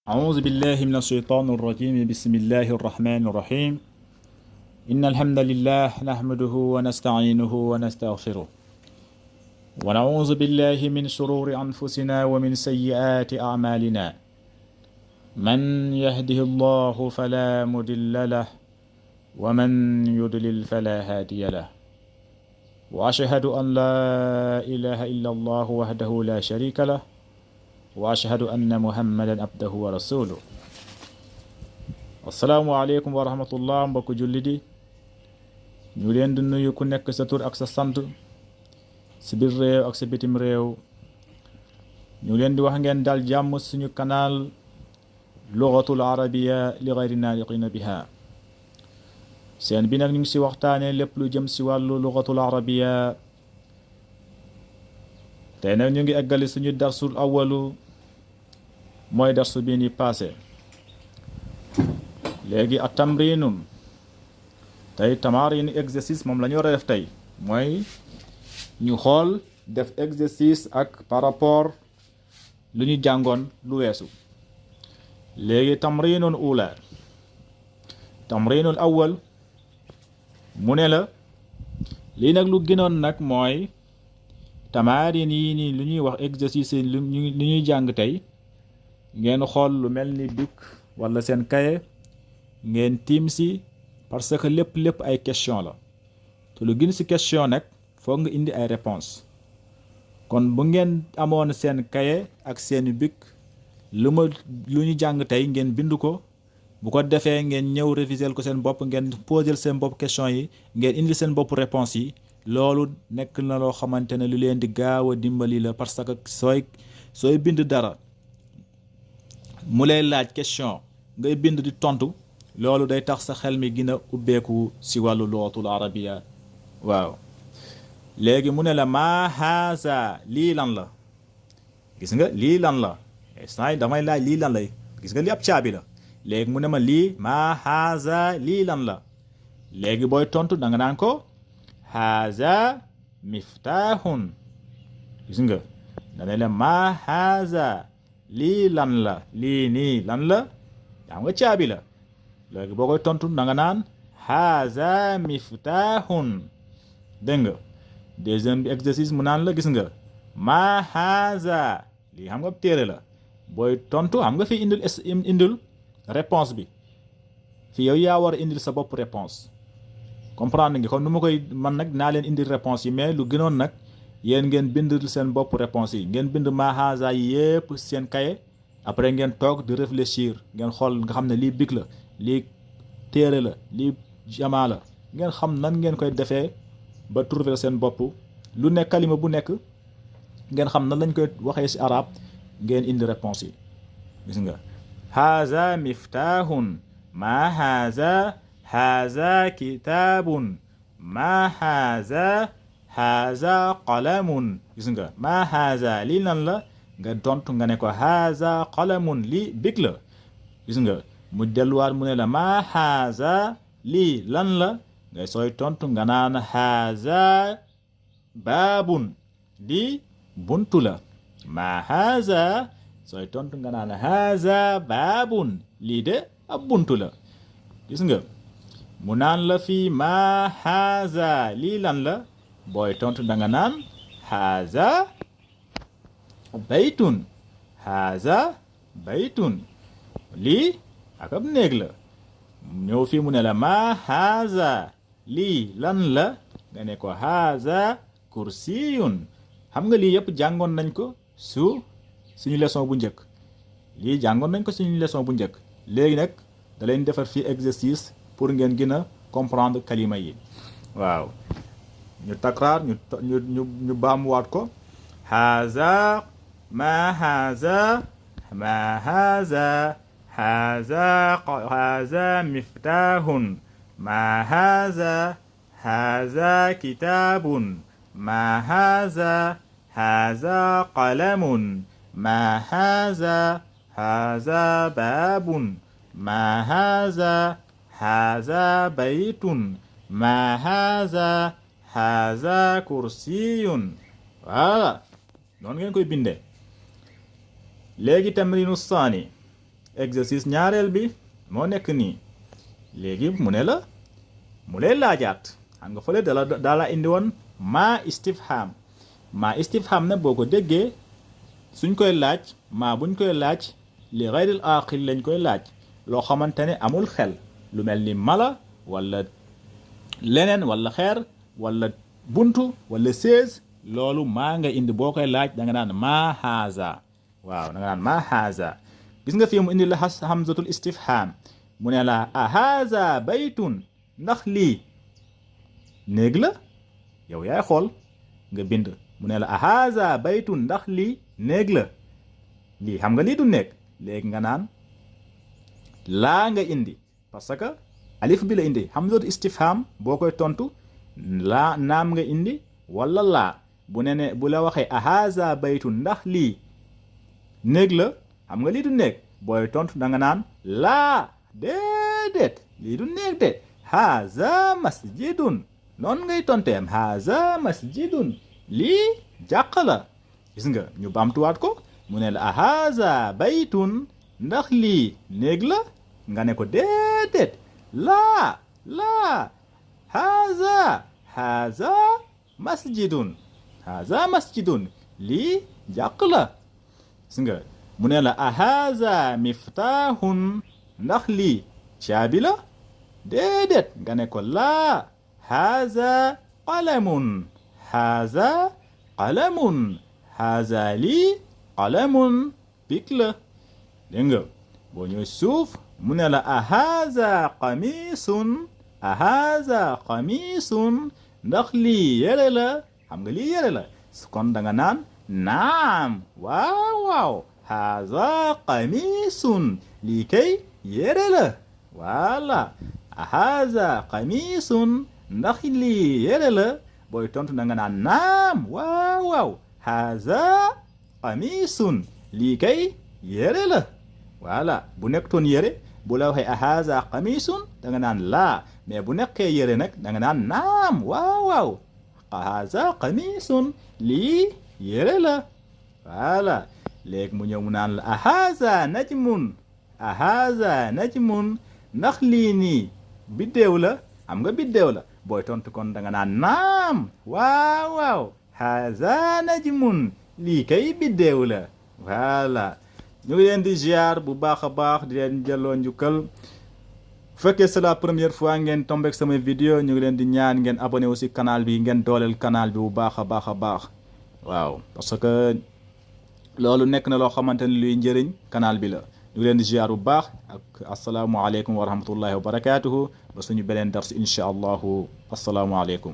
أعوذ بالله من الشيطان الرجيم. بسم الله الرحمن الرحيم. إن الحمد لله نحمده ونستعينه ونستغفره ونعوذ بالله من شرور أنفسنا ومن سيئات أعمالنا. من يهده الله فلا مضل له ومن يضلل فلا هادي له وأشهد أن لا إله إلا الله وحده لا شريك له وأشهد أن محمدا عبده ورسوله. assalaamu aleykum wa rahmatullah. mbokk julli di ñu leen di nuyu ku nekk sa tur ak sa sant si biir réew ak sa bitim réew. ñu leen di wax ngeen dal jàmm suñu canal lughatul arabiyya li ghayri naatiqiina biha. seen bi nag ñu ngi si waxtaane lépp lu jëm si wàllu lughatul arabiyya. tey nag ñu ngi eggali suñu darsul awalu mooy darsu bi ni passé. léegi ak tamrinun tey tamarin exercice moom la ñu war a def tey mooy ñu xool def exercice ak par rapport lu ñu jàngoon lu weesu. léegi tamrinun ula tamrinul awal mu ne la lii nag lu gënoon nag mooy tamarin yi nii lu ñuy wax exercice lu ñuy jàng tey ngeen xool lu mel ni bic wala seen kaye ngeen tiim si parce que lépp ay question la te lu gën si question nag foog nga indi ay réponse. kon bu ngeen amoon seen kaye ak seen bic lu ñu jàng tey ngeen bind ko, bu ko defee ngeen ñëw réviser ko seen bopp, ngeen poser seen bopp question yi, ngeen indi seen bopp réponse yi. loolu nekk na loo xamante ne lu leen di gaaw a dimbali la parce que sooy bind dara mu lay laaj question ngay bind di tontu, loolu day tax sa xel mi gën a ubbeeku si wàllu lughatul arabiya. waaw léegi mu ne la maa haza lii lan la. gis nga lii lan la instant damay laaj lii lan la. gis nga li ab caabi la. léegi mu ne ma lii maa haza lii lan la. léegi booy tontu da nga naan ko haza miftahun. gis nga dana la maa haza lii lan la, lii nii lan la, yaa nga caabi la. léegi boo koy tontu da nga naan haza miftahun. dégg nga deuxième bi exercice mu naan la gis nga maa haza lii xam nga téere la. booy tontu xam nga fi indil réponse bi. fi yow yaa war a indil sa bopp réponse. comprendre nga kon nu ma koy man nag naa leen indil réponse yi, mais lu gënoon nag yéen ngeen bind seen bopp réponse yi. ngeen bind maa haza yi yépp seen kaye, après ngeen toog di réfléchir, ngeen xool nga xam ne lii bic la, lii téere la, lii jamaa la. ngeen xam nan ngeen koy defee ba trouver seen bopp lu nekk kalima bu nekk ngeen xam nan lañ koy waxee ci arab, ngeen indi réponse yi. gis nga haza miftahun, ma haza kitabun, ma haza qalamun. gis nga ma haza lii lan la, nga tontu nga ne ko haza qalamun lii bic la. gis nga mu delluwaat mu ne la ma haza lii lan la, ngay sooy tontu nga naan haza baabun lii buntu la. ma haza sooy tontu nga naan haza baabun lii de ab buntu la. gis nga mu naan la fii ma haza lii lan la, booy tontu da nga naan haza baytun. haza baytun lii ak ab néeg la. ñëw fii mu ne la ma haza lii lan la, nga ne ko haza kursiyun. xam nga lii yëpp jàngoon nañ ko suñu leçon bu njëkk. lii jàngoon nañ ko suñu leçon bu njëkk. léegi nag da leen defar fii exercice pour ngeen gën a comprendre kalima yi. waaw ñu takraar ñu baamuwaat ko. haza ma haza haza miftahun, ma haza kitabun, ma haza qalamun, ma haza babun, ma haza baytun, ma haza kursiyun. voilà noonu ngeen koy bindee. léegi tamrinu saani exercice ñaareel bi moo nekk nii léegi mu ne la mu lay laajaat xam nga fële dala indi woon maa istifham na boo ko déggee suñ koy laaj buñ koy laaj li ghayril aqil lañ koy laaj loo xamante ne amul xel lu mel ni mala wala leneen wala xeer wala buntu wala sees loolu maa nga indi boo koy laaj da nga naan maa haza waaw da nga naan maa haza gis nga fii mu indi la hamzatul istifham mu ne la a haza baytun ndax lii néeg la yow yaay xool nga bind mu ne la a haza baytun ndax lii néeg la lii xam nga lii du néeg léegi nga naan laa nga indi parce que alif bi la indi hamzatul istifham boo koy tontu laa naam nga indi wala laa bu la waxee a haza baytun ndax lii néeg la xam nga lii du néeg booy tontu da nga naan laa déedéet lii du néeg de haza masjidun noonu ngay tonteem haza masjidun lii jàq la gis nga ñu baamtuwaat ko mu ne la a haza baytun ndax lii néeg la nga ne ko déedéet laa haza masjidun lii jàq la gis nga mu ne la a haza miftahun ndax lii caabi la déedéet nga ne ko laa haza qalamun haza lii qalamun pik la dégg nga boo ñëw suuf mu ne la a haza qamisun ndax lii yére la xam nga lii yére la kon da nga naan naam waaw haza qamisun lii kay yére la voilà haza qamisun ndax lii yére la booy tontu da nga naan naam waaw haza qamisun lii kay yére la voilà bu nekkutoon yére bu la waxee haza qamisun da nga naan laa mais bu nekkee yére nag da nga naan naam waaw haza qamisun lii yére la voilà léegi mu ñëw mu naan la haza najmun ndax lii nii biddéew la am nga biddéew la booy tontu kon da nga naan naam waaw haza najmun lii kay biddéew la voilà ñu ngi leen di ziar bu baax a baax di leen jëloo njukkal bu fekkee c'est la première fois ngeen tombé ak samay vidéo ñu ngi leen di ñaan ngeen abonné aussi canal bi ngeen dooleel canal bi bu baax a baax waaw parce que loolu nekk na loo xamante ne luy njëriñ canal bi la ñu ngi leen di ziar bu baax ak asalaamualeykum wa rahmatullahi wa barakatuhu ba suñu beneen dars incha allahu asalaamualeykum